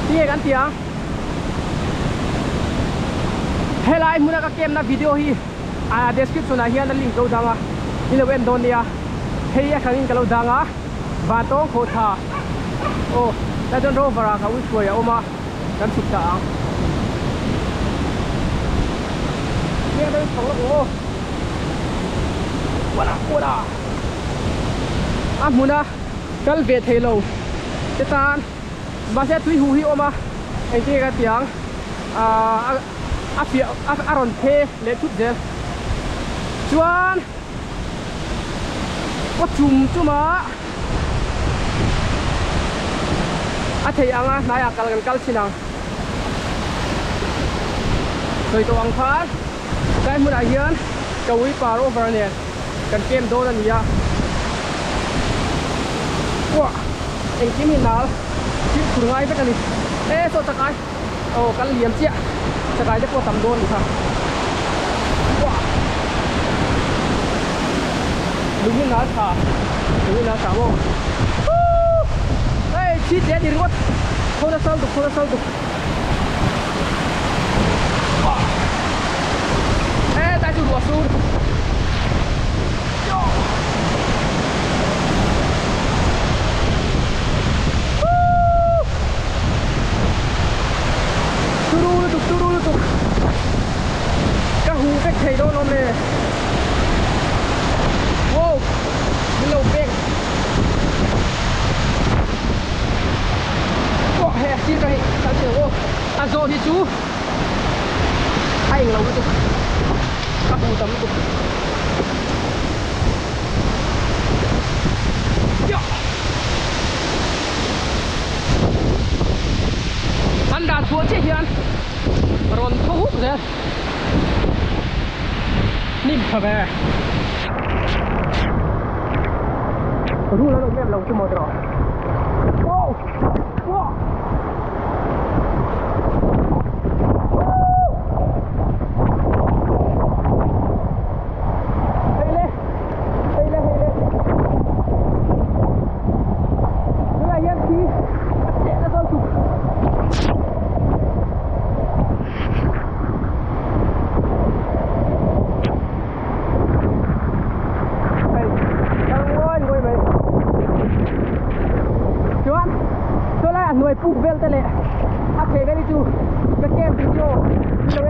Tinge kan ti ang? Helai hmuna ka camp na video hi a description ah hian a link lo dang a, in lo en dawn nia. Hei a hrangin ka lo dang a, Vantawng khawhthla aw lai chuan rover ah ka ui hruai a awm a, kan chhuk ta ang. Tinge kan chho lawk aw. Uala uala a hmuna kal ve thei lo te tan mahse tui huh hi awm a engtin nge ka ti ang ahh a fiah a rawn phe leh thut zel chuan kaw chum chum a a theih ang a hnaiah kal kan kal thin ang sawi tawh ang khan. Tlai hmunah hian ka ui par over nen kan kem dawn a ni a, uah engkim hi nal thil phur ngai vek a ni. E saw chakai aw kal liam chiah chakai te pawh tam dawn a ni kha uah lung hi nal tha lung hi nal tha maw huu hei thi tle a ni ringawt khaw nasa lutuk khaw nasa lutuk. Turu lutuk turu lutuk ka huh vek thei dawn awm e wow min lo pek Aw hei a sir ka hei kal thei aw a zawn hi chu a eng lo lutuk a hmu tam lutuk an dah chhuah chiah hian rawn thaw huk zel hnim tha ve rul an awm em lo chu maw tiraw. Wow! Wow! Hei le! Hei le hei le! Tunah hian thi a cheh na dawn tuk. Hei kal ngawi ngawi mai chuan saw lai a hnuai puk vel te leh a chheh vel hi chu ka camp video ni lo